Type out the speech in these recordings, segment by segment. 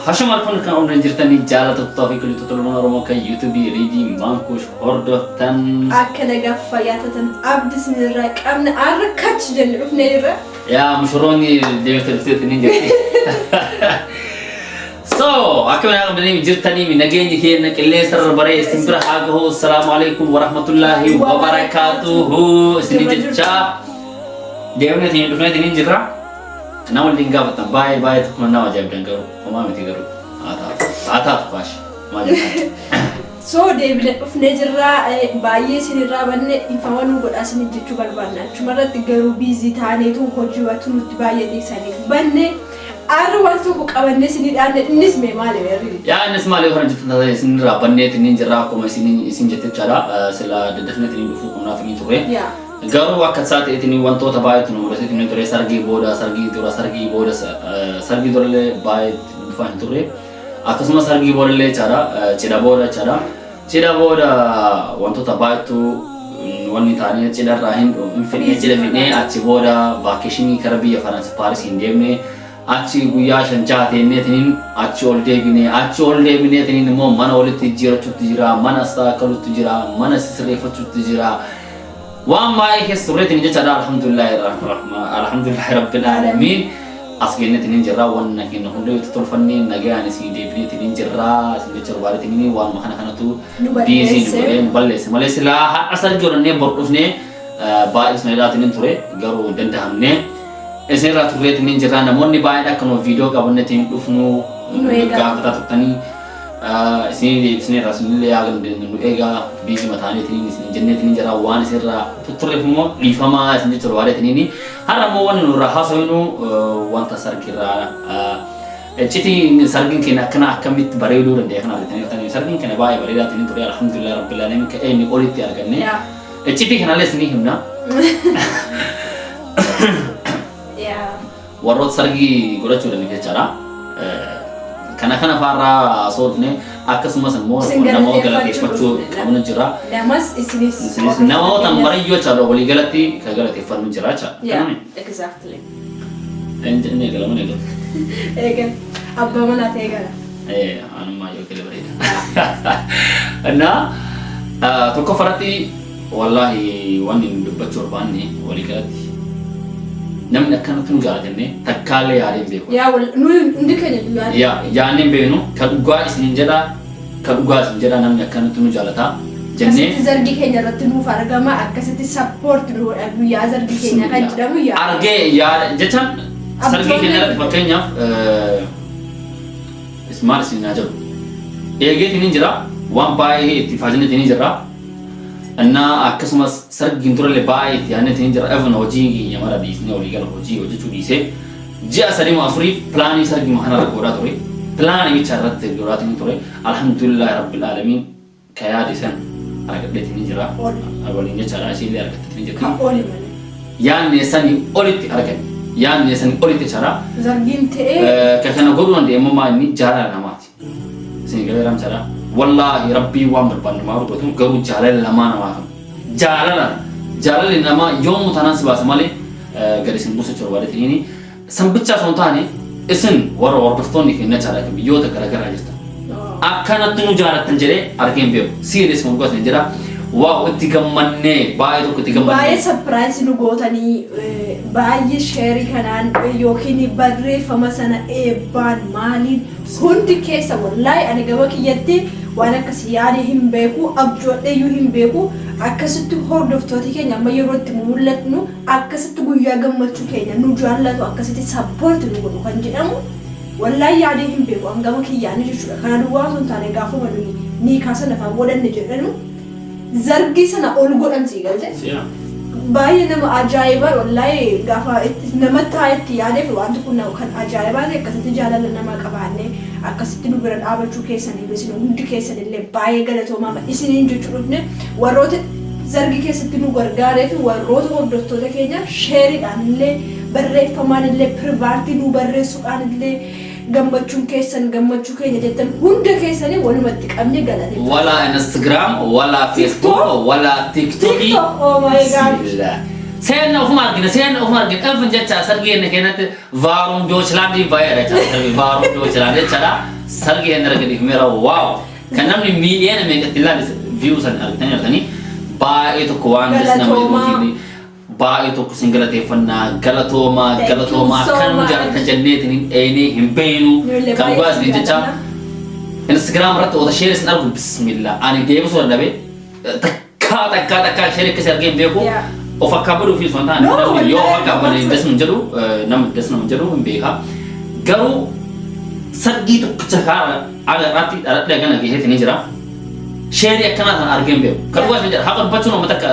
Hashuma kun kan umriin jirtanii jaalattoota fi kulitoota ilmaan Oromoo kan YouTube Riidii Maankush hordoftan. Akka nagaaf fayyaa taatan abdi isinirraa qabna, arra kachi jenne dhufnee jirra. Yaa mushuroonni deemtee dhufteetti ni jirti. So, akkuma naa qabdanii jirtanii nageenyi keenya qilleensa irra baree isin bira haa gahu. Assalaamu alaikum warahmatullaahi wabarakaatuhu. Isin jechaa deemnee isin dhufnee isin jirra. Nama waliin gaafatan baay'ee baay'ee tokko nama ajaa'ibdan, garuu homaa miti, garuu haa taatu haa taatu baashi maal jettan. So deebine dhufnee jirra, baay'ee isinirraa banne, dhiifama nu godhaa isin jechuu barbaanna. Achuma irratti garuu busy taaneetu hojiiwwatu nutti baay'ate saniif banne. Arra waan tokko qabannee isinii dhaanne, innis mee maali beerri? Yaa innis maali yoo kana jettan taate, isinirraa banneetiin ni jirra akkuma isin jette jechaadha. Sila daddafneetiin ni dhufuu qabnaatiin ni ture. Garuu akka isaa ta'eetiin wantoota baay'eetu nu mudateetiin ni ture. Sargii booda, sargii dura, sargii booda, sargii durallee baay'ee dhufaa hin turre. Akkasumas sargii boodallee jechaadha. Cidha booda jechaadha. Cidha booda wantoota baay'eetu wanni ta'anii cidharraa hin fidnee, cidha fidnee achi booda vacation kara biyya Faransa Paaris hin deemne. Achi guyyaa 5-6 teenneetiniin achi ol deebine, achi ol deebineetiniin immoo mana walitti jijjiirachuutti jira, mana astakalutti jira, mana sirreeffachuutti jira. Waan baay'ee keessa turreetiin jechaadha. Alhamdulillahi, alhamdulillahi rabbil aalamiin, as geenneetiin jirra. Wanna keenya hunda itti tolfannee nagaan isin deebineetiin jirra isin jecha barbaadeetiin waanuma kana kanatu nu busy nu balleesse. Godhee nu balleesse malee silaa har'a sargii godhannee bor dhufnee baay'ee sun jedhaatiin ture, garuu hin danda'amne. Isinirraa turreetiin jirra. Namoonni baay'een akka nu viidiyoo qabanneetiin dhufnu nu eegaa gaafataa turtanii, isinii deebisneerra. Isinillee yaa nu eegaa, busy mataaniitiin isin jenneetiin jira. Waan isinirraa tutturreef immoo dhiifamaa isin jecha barbaadeetiin. Har'a immoo wanni nurraa haasofnu wanta sargirraa, iccitii sargiin keenya akkana akkamitti bareeduu danda'e kana argatanii. Sargiin keenya baay'ee bareedaa ture, alhamdulillah rabbil alamin, ka eenyu olitti arganne. Iccitii kanallee isinii himna. Warroota sargii godhachuu danda'u jechaadha. Kana kana faarraa haasofne, akkasumas immoo isin namoota galateeffachuu galateeffachuu dhufne. qabnu jira. Namas isinis. Isinis namoota marayyoo jechaadha, walii galatti kan galateeffannu jira jechaadha. Yeah, Kanami? exactly. Inni eegala mana eegala. Eegal. Abbaa manaa ta'e gala. Anummaa yoo eegale bareeda. Na tokkoffaratti wallaahi wanni nu dubbachuu barbaanne, walii galatti namni akkanatti nu jaalatenne takkaallee yaadee hin beeku. Yaa wal nuyi hundi keenya guyyaa. Yaa yaadnee hin beeknu, ka dhugaa isin jedha, ka dhugaa isin jedha, namni akkanatti nu jaalata jennee Akkasitti zargii keenya irratti nuuf argama, akkasitti support nu godha guyyaa zargii keenya kan jedhamu yaa. Argee yaada jechaan sargii keenya irratti fakkeenyaaf maal isin naa jedhu eegeetiin hin jira, waan baay'ee itti faajineetiin hin jira. Innaa akkasumas sargiin durallee baay'ee itti yaadneetiin hin jira. Even hojii keenya mara dhiisnee, walii gala hojii hojjechuu dhiisee, ji'a 3 moo 4f plan sargii kana irra godhaa ture. Plan bicha irratti godhaatiin ture. Alhamdulillahi rabbil aalamiin, ka yaade san argadheetiin hin jira. Ol. Waliin jechaadha, isiillee argatteetiin hin jirti. Ka oli malee. Yaadne sanii olitti arganne. Yaadne sanii olitti jechaadha. Zargiin ta'ee. Ka kana godhuu danda'e immoo maal inni jaalala namaati. Isin galee ramsaadha. Wallaahi rabbii waan barbaanne maa godhatu, garuu jaalala lamaa namaa kenna. Jaalala jaalalli namaa yoomuu taanaan si baasa malee gadi isin buusa jechuudha barbaadeetiniini. San bichaa osoo hin taane, isin warra hordoftoonni keenya jechaadha kan biyyoota garaagaraa jirtan. Akkanatti nu jaalattan jedhee argee hin beeku. Serious kan dhugaa isin jedha. Wow, itti gammannee, baay'ee tokko itti Baay'ee gammannee. Surprise nu gootanii, baay'ee share kanaan yookiin barreeffama sana eebbaan maaliin hundi keessa. Wallaahi ani gama kiyyatti waan akkasii yaade hin beeku, abjoodheeyyuu hin beeku. Akkasitti hordoftooti keenya amma yeroo itti mul'atnu akkasitti guyyaa gammachuu keenya nu jaallatu, akkasitti support nu godhu kan jedhamu wallaahi yaadee hin beeku an gama kiyyaanii jechuudha. Kana duwwaa osoo hin taane, gaafuma nuyi niikaa sana fa'aa godhanne jedhanu zargii sana ol godhan sii galte. Baay'ee nama ajaa'ibaa, wallaahi gaafa nama taa'e itti yaadeef wanti kun kan ajaa'ibaa ta'e. Akkasitti jaalala namaa qabaanne akkasitti nu bira dhaabachuu keessaniif isin hundi keessanillee baay'ee galatoomaa isiniin jechuu dhufne. Warroota zargii keessatti nu gargaaree fi warroota hordoftoota keenya shareiidhaan illee, barreeffamaan illee, private nu barreessuudhaan illee gammachuun keessan gammachuu keenya jettan hunda keessanii walumatti qabne galateeffatu. Wala Instagram, wala Facebook, wala TikTok. TikTok, oh my God. Bismillah. Seenna ofuma argina, seenna ofuma argina. Infin jecha sargii inni kennatti Warum Deutschland baay'eedha jecha. Warum Deutschland jechaadha. Sargii inni irra gadhiifameera. Wow! Kan namni miiliyoona meeqatti ilaale view san argitanii argitanii baay'ee tokko waan das nama Galatoomaa. jedhuufi baay'ee tokko isin galateeffannaa, galatoomaa. Thank you Galatoomaa. so Kan nu much. jaalatan jenneetiin hin dheenee hin beeynu. Nullee Kan baay'ee dhugaa isin isin jecha jaallanna. Instagram irratti oota share isin argu, bismillah, ani deebisuu dadhabe. Takkaa takkaa takkaa share akkasii argee hin beeku. Of akkaabaduu fi osoo hin taane No, namni yoo of wallahi akkaabade dhugaa das nu jedhu, nama das nama jedhu hin beeka. Garuu sargii tokkicha kaara agarraatti dhaladhee gana gaheeti ni jira. Share akkanaa kana argee hin beeku. Kan dhugaa isin jedha, haqa dubbachuun uummata akka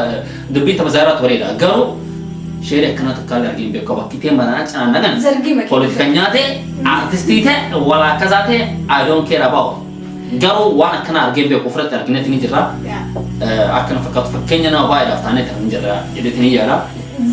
dubbiin tapha zaaraatu bareeda. Garuu share akkanaa tokkaallee argee hin beeku. Bakki tee maraa canaanagan. Zargii makee. Poolitikanyaa ta'e, artistii ta'e, walaakkasaa ta'e, I don't care about. Garuu waan akkanaa argee hin beeku, ofirratti argineeti ni jirra. Akkana fakkaatu fakkeenya nama baay'eedhaaf taanee kan jirra jedheeti ni yaada.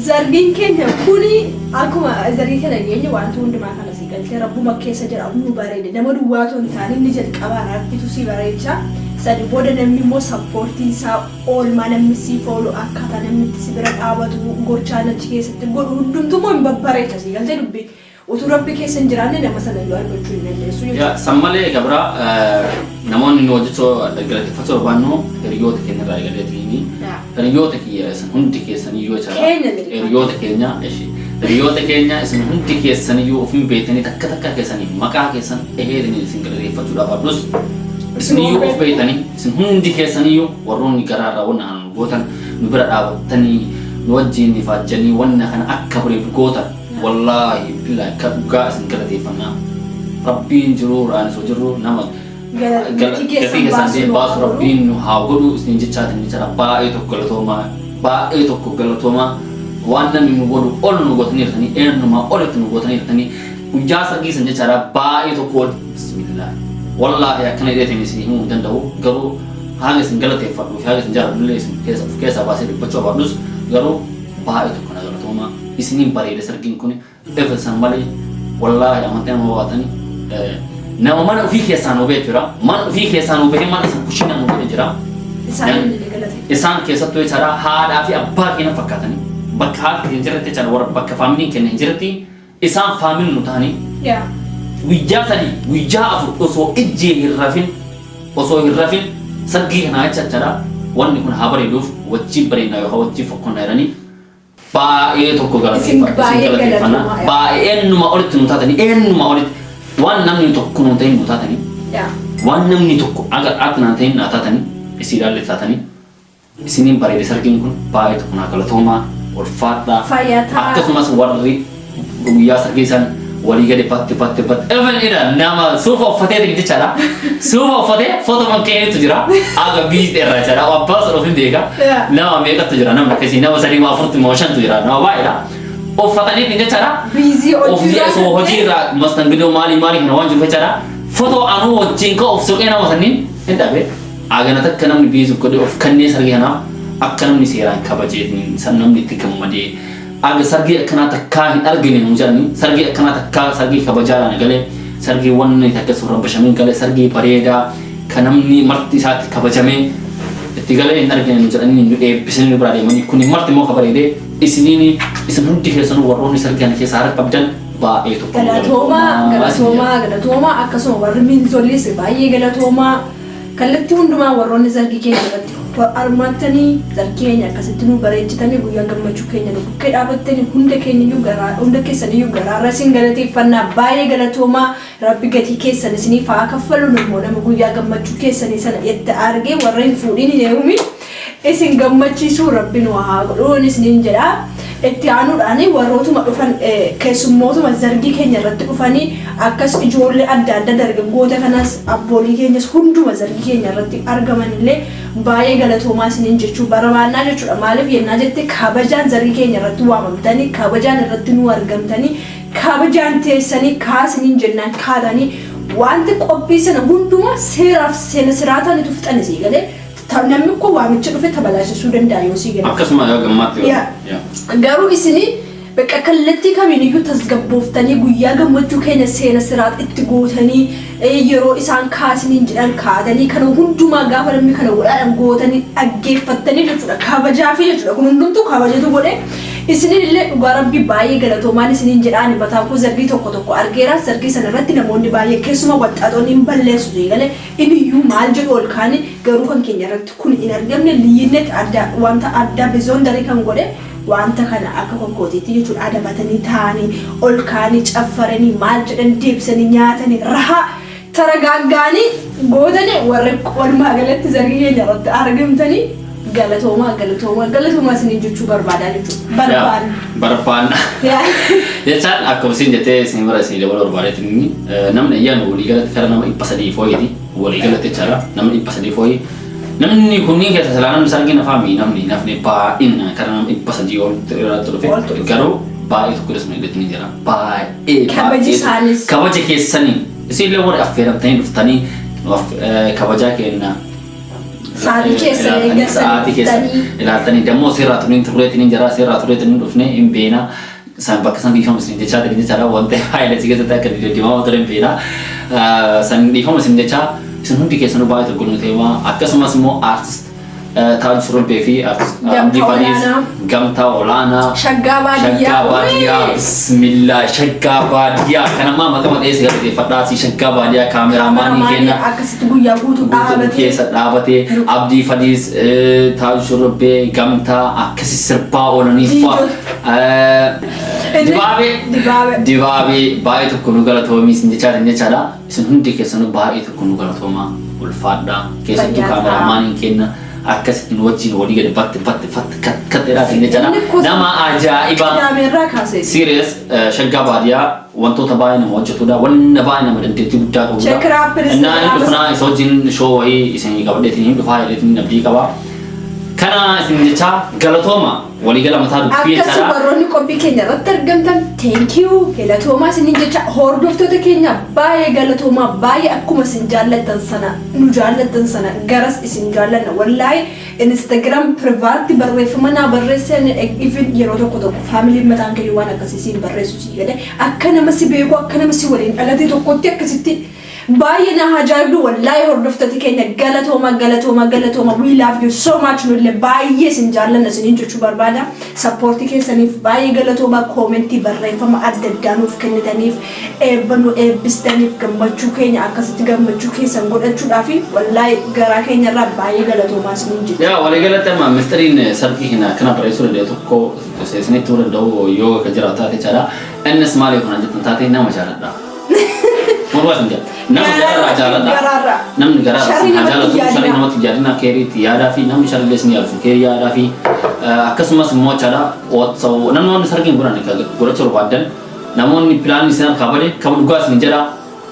Zargiin keenya kuni akkuma zargii kana geenye wanti hundumaa kana si galtee rabbuma keessa jira, nu bareede. Nama duwwaa otoo hin taane inni jalqabaa rabbitu si bareecha. Sadi booda namni immoo supportiin isaa, oolmaa namni siif oolu, akkaataa namni itti si bira dhaabatu, gochaa achi keessatti godhu hundumtuu immoo hin babbareecha, si galtee dubbii. Utuu rabbi keessa hin jiraanne nama sana iyyuu argachuu hin dandeessu jechuudha. Yaa san malee gabraa namoonni nu hojjechuu galateeffachuu barbaannu hiriyoota keenya irraa eegaleetiin hiriyoota kiyya isin hundi keessaniyyuu jechaadha. Keenya jedhi. Hiriyoota keenya ishi hiriyoota keenya isin hundi keessaniyyuu ofin beektanii takka takka keessanii maqaa keessan eheetanii isin galateeffachuudhaaf adus isiniyyuu of beektanii isin hundi keessaniyyuu warroonni garaarraa wanna kana nu gootan, nu bira dhaabattanii nu wajjin ifaajjanii wanna kana akka bareedu gootan, wallaahi billaahi kan dhugaa isin galateeffannaa. Rabbiin jiruuraan osoo jirru nama Gatii keessan gatii baasu keessan nu baasu haa godhu. Rabbiin nu haa godhu isin jechaatiin jechaadha. Baay'ee tokko galatoomaa, baay'ee tokko galatoomaa. Waan namni nu godhu ol nu gootanii jirtanii, eenyumaa olitti nu gootanii jirtanii guyyaa sargii san jechaadha. Baay'ee tokko ol, bismillah, wallaahi akkana jedheetiin isin himuu hin danda'u. Garuu haala isin galateeffadhuu fi haala isin jaalladhullee isin keessa of keessaa baasee dubbachuu barbaadus, garuu baay'ee tokko na galatoomaa. Isiniin bareeda sargiin kun. Efa san malee wallaahi amantii nama baatanii nama mana ofii keessaa nu ba'e jira. Mana ofii keessaa nu bahee mana san kushiinaa nu ba'e jira. Isaan illee galateeffatu. Isaan keessattuu jechaadha haadhaa fi abbaa keenya fakkaatanii bakka haati hin jirretti jechaadha, warra bakka faamiliin keenya hin jirretti isaan faamilii nu ta'anii guyyaa 3, guyyaa 4 osoo ijjee hin rafin, osoo hin rafin sargii kanaa jechaadha, wanni kun haa bareeduuf wajjin bareednaa yookaan wajjin fokkonnaa jedhanii baay'ee tokko Isin baay'ee galateeffannaa. galatoomaa. Baay'ee eenyuma olitti nu taatanii, eenyuma olitti waan namni tokko nu ta'in nu taatanii, waan namni tokko aga akka naa ta'in naa taatanii, isiidhaallee taatanii, isiniin bareede sargiin kun. Baay'ee tokko naa galatoomaa, ulfaadhaa. Fayyaa ta'aa. Akkasumas warri guyyaa sargii san walii gadi batte batte batte, even ida nama suufa uffatee jechaadha, suufa uffatee foto man keenyatu jira, aga biizee irra jechaadha, abbaa sana ofin beeka. Nama meeqatu jira? Nama akkasii nama sadii moo afurti moo shantu jira, nama baay'eedha uffatanii jechaadha. Busy Of osoo hojii irraa mastangidoo maalii maalii kana waan jiru jechaadha, foto anuu wajjin ka'u of soqee nama sanniin hin dhabe. Agana takka namni busy godhee of kannee sargii kanaaf akka namni seeraan kabajee san namni itti gammadee aga sargii akkanaa takkaa hin argine nu jedhani, sargii akkanaa takkaa, sargii kabajaadhaan galee, sargii wanni takka suuraan bashamiin galee, sargii bareedaa kan namni marti isaatti kabajamee itti galee hin argine nu jedhanii nu eebbisanii nu biraa deemanii. Kuni marti immoo kabareedee isiniin isin hundi keessanuu warroonni sargii kana keessaa harka qabdan baay'ee tokko Galatoomaa, galatoomaa, galatoomaa. Akkasuma warri miinzollis baay'ee galatoomaa. Kallattii hundumaa warroonni zargii keenya irratti hirmaattanii, zargii keenya akkasitti nu bareechitanii, guyyaa gammachuu keenya nu bukkee dhaabattanii, hunda keenyayyuu garaa, hunda keessaniyyuu garaarra isin galateeffannaa. Baay'ee galatoomaa. Rabbi gatii keessan isiniif haa kaffalu. Immoo nama guyyaa gammachuu keessanii sana itti argee warra hin fuudhin hin heerumin isin gammachiisuu rabbi nu haa godhuun isiniin jedha. Itti aanuudhaan warrootuma dhufan, keessummootuma zargii keenya irratti dhufanii, akkas ijoollee adda addaa, dargaggoota kanas, abboolii keenyas, hunduma zargii keenya irratti argaman illee baay'ee galatoomaa isiniin jechuu barbaannaa jechuudha. Maaliif yennaa jette, kabajaan zargii keenya irratti waamamtanii, kabajaan irratti nu argamtanii, kabajaan teessanii kaasiniin jennaan kaatanii, wanti qophii sana hundumaa seeraaf seena siraataan itti fixan isii galee namni kun waamicha dhufe tabalaasisuu danda'a yoo sii galee. Akkasuma yoo gammaatti. Yaa. Garuu isinii bakka kallattii kamiin iyyuu tasgabbooftanii guyyaa gammachuu keenya seena siraat itti gootanii, yeroo isaan kaasiniin jedhan kaatanii, kana hundumaa gaafa namni kana godhaadhaan gootanii dhaggeeffattanii jechuudha, kabajaa fi jechuudha. Kun hundumtuu kabajatu godhe. Isinin illee dhugaa Rabbii baay'ee galatoomaan isinin jedhaani. Mataan koo zargii tokko tokko argeera. Zargii sana irratti namoonni baay'ee, keessumaa waxxaxoonni, hin balleessu jeegale iniyyuu maal jedhu ol kaani. Garuu kan keenya irratti kun hin argamne. Liyyinnet adda, wanta addaa bizoondarii kan godhe wanta kana akka konkootiitti jechuudha. Adabatanii taa'anii, ol kaanii caffaranii, maal jedhan, deebisanii nyaatanii, rahaa taragaaggaanii gootanii. Warri walumaa galatti zargii keenya irratti argamtanii, galatoomaa, galatoomaa, galatoomaa isiniin jechuu barbaadaa jechuudha. Barbaanna. Barbaanna. Jechaan akkuma isin jettee isin bira isin dabaluu barbaadeetti, inni namni ayyaana walii galatti kara nama 300 fooyyiti walii galatti jechaadha. Namni 300 fooyyi, namni kunniin keessa silaa namni sargii nafaami, namni nafni baay'ina kara nama 300 ol irratti dhufe. Oltu dhufe. Garuu baay'ee tokko dasuma illee ni jira baay'ee. Kabaji baay'ee isaanis. Kabaja keessanii isin illee warri affeeramtanii dhuftanii kabajaa kenna. Sa'aatii keessan ilaaltanii, eeggatanii sa'aatii keessan dhuftanii. Ilaaltanii dammoo seerraa tureen turreetiin jira, seerraa turreetiin dhufne hin beena. San bakka san dhiifama isin jechaa ta'e jechaadha. Wanta haayilatii keessatti akka deddeemaa ture hin beena. San dhiifama isin jechaa, isin hundi keessanuu baay'ee tokko nu ta'eema. Akkasumas immoo artist Taaju Shurrubbee fi artist Gamtaa Abdii Faliis, Olaanaa. Gamtaa Olaanaa. Shaggaa Baadiyyaa. Shaggaa Baadiyyaa. Wee! Bismillah, Shaggaa Baadiyyaa. Kanammaa maqaa maxxansa galateeffadhaasi. Shaggaa Baadiyyaa kaameraamaanii kenna. Akkasitti guyyaa guutuu guutuu dhaabatee keessa dhaabatee, Abdii Faliis, Taaju Shurrubbee, Gamtaa akkasi sirbaa oolanii fa Dibaabee. Dibaabee. Dibaabee baay'ee tokko nu galatoomii isin jechaa jechaadha. Isin hundi keessanuu baay'ee tokko nu galatoomaa, ulfaadhaa. Keessattuu Fayyaa ta'aa. kaameraamaaniin kenna akkasitti nu wajjin walii gadi batte batte fatte kat katteedhaatiin jechaadha. Inni kuusa- Nama ajaa'ibaa. Qidaameerraa kaasee. Serious, Shaggaa Baadiyyaa wantoota baay'ee nama hojjetudha. Wanna baay'ee nama dandeettii guddaa qabudha. Check it out, please. Innaa inni dhufnaa isa wajjin show wayii isin qabadheetiin hin dhufaa jedheetiin abdii qaba. Kana isin jechaa galatooma, waliigala mataa dubbii Akkasuma jechaadha. warroonni qophii keenya irratti argamtan, thank you, galatoomaa isiniin jecha. Hordoftoota keenya baay'ee galatoomaa, baay'ee. Akkuma isin jaallattan sana, nu jaallattan sana, garas isin jaallanna. Wallaahi Instagram private barreeffama naa barreessan, even yeroo tokko tokko faamiliin mataan keenya waan akkasii siin barreessu sii galee, akka nama si beeku, akka nama si waliin dhalate tokkotti akkasitti baay'ee na ajaa'ibdu. Wallaahi hordoftoota keenya galatooma, galatooma, galatooma. We love you so much. Nullee baay'ee isin jaallanna isiniin jechuu barbaada. Support keessaniif baay'ee galatooma. Comment, barreeffama adda addaa nuuf kennitaniif, eebba nu eebbistaniif, gammachuu keenya akkasitti gammachuu keessan godhachuudhaaf, wallaahi garaa keenyarraa baay'ee galatoomaa isiniin jechuudha. Yaa, waliigalatti amma mistiriin sargii kana akkana barreessuu danda'u tokko isinitti himuu danda'u yoo akka jiraatu taate jechaadha. Innis maaliif kana jettan taate, nama jaaladha. Mormaa isin jedha. Nama jaaladha jaaladha. Garaarraa. Namni garaarraa Sharrii isin haa namatti jaalatu, yaadina. Sharrii namatti yaadina, keeriitti yaadaa fi namni sharrii isin yaadu keerii yaadaa fi akkasumas immoo jechaadha, namni waan sargiin godhan godhachuu barbaadan, namoonni pilaanii isin harkaa bade kan dhugaa isin jedha,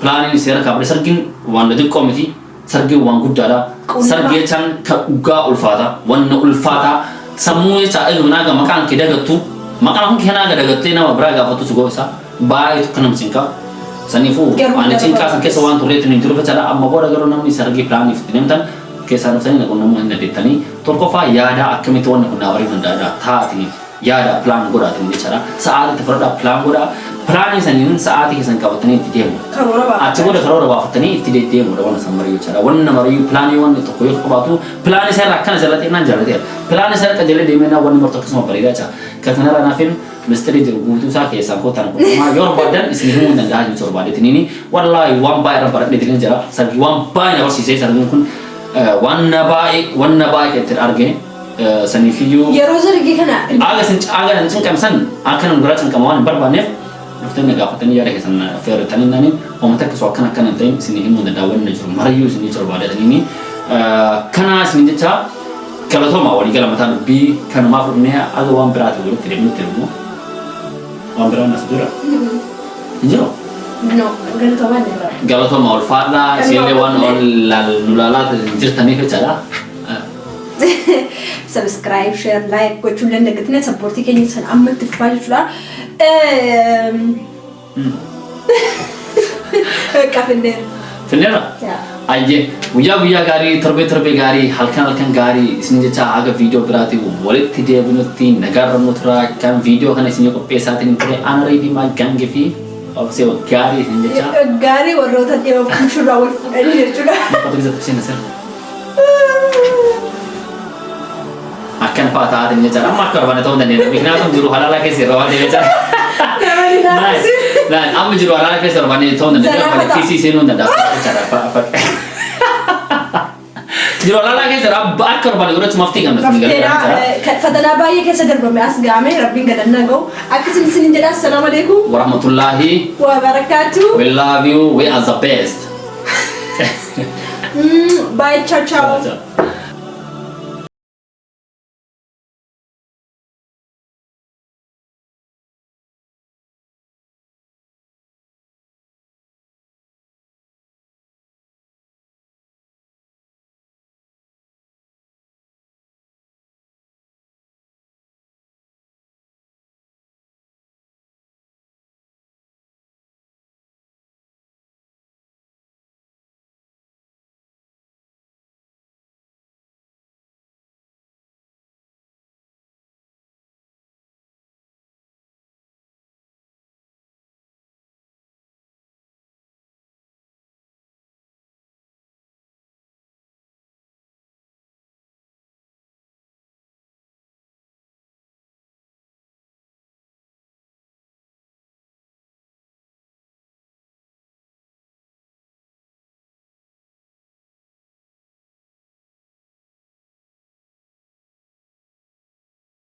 pilaaniin isin harkaa bade, sargiin waan xiqqoo miti, sargiin waan guddaadha. Qunnama. Sargii jechaan kan dhugaa ulfaata, wanna ulfaataa sammuu jecha naaga maqaan kee dagattu, maqaan kee naaga dagattee nama biraa gaafatu si gosa baay'ee tokko nama cinqaa. Saniifuu Garuu ani cinqaa san keessa waan turreetu hin jiru jechaadha. Amma booda garuu namni sargii pilaaniif itti deemtan keessaa dhuftanii na qunnamuu hin dandeettanii. Tokkoffaa yaada akkamitti wanni kun naa bareeduu danda'a taa'atiin yaada plan godhaatiin jechaadha. Sa'aatii itti fudhadhaa, plan godhaa. Pilaanii saniin sa'aatii keessan qabatanii itti deemu. Karoora baafatan. Achi booda karoora baafatanii itti deddeemuudha waan san mari'uu jechaadha. Wanna mari'uu pilaanii wanni tokko yoo qabaatu, pilaanii isa irraa akkana jalatee naan jalateera. Pilaanii isa irra qajeelee deemee naan wanni martu akkasuma bareedaa jecha. Kan kanarraa naafin mistirii jiru guutuu isaa keessaan koo tana qulqullummaa yoo barbaadan isin himuu hin danda'a jechuu barbaadeetiniini. Wallaahi waan baay'ee irra baradhee jireenya jira. Sargii waan baay'ee na barsiisee, sargiin kun waan na baay'ee kan ittiin arge saniifiyyuu. Yeroo zargii kana Aga isin aga hin cinqamsan, akka nama biraa cinqama waan hin barbaanneef, dhuftanii na gaafatanii yaada keessan affeerratanii nani uummata akkasuma akkana akkana hin ta'in isin himuu danda'a, wanni jiru marayyuu isin jechuu barbaadanii. Kana isin jecha galatooma. Walii gala mataa dubbii kanumaa fudhannee aga waan biraati walitti deemnutti immoo waan biraan as jira hin jiru. No, galatoomaa ni irraa. Galatooma, ulfaadhaa. Isinillee waan ol nu laalaa jirtaniif jechaadha. Subscribe, share, like gochuun danda'atne support keenya san amma itti fufaa jechuudha. Qafinneera. Finneera? Ayyee, guyyaa guyyaa gaarii, torbee torbee gaarii, halkan halkan gaarii isin jecha, haga viidiyoo biraatiin walitti deebinutti nagaarra nu tura. Kan viidiyoo kana isin qopheessaatiin ture ana Reedimaa Gangi fi Obsee gaarii isin jecha. Gaarii warroota dhiyoof mushurraa wal fuudhanii jechuudha. Qotu keessatti isheen asirra. Akkan fa'aa ta'aatiin jechaadha. Amma akka barbaanne ta'uu dandeenya. Miknaatum jiru halaala keessa yeroo waan ta'eef jechaadha. Namni naafisi. Naan amma jiru halaala keessa barbaanne ta'uu dandeenya. Zanaa fataa. Kiisii seenuu hin danda'a jechaadha. Jiru halaala keessa akka barbaanne godhachuu maftii qabna. Mafteedha. Fatanaa baay'ee keessa darbame as gaame, Rabbiin galannaa ga'u. Akkasin isinin jedha, assalaamu alaikum Warahmatullahi wa barakaatu. We love you. We are the best. Bye, ciao ciao. Ciao.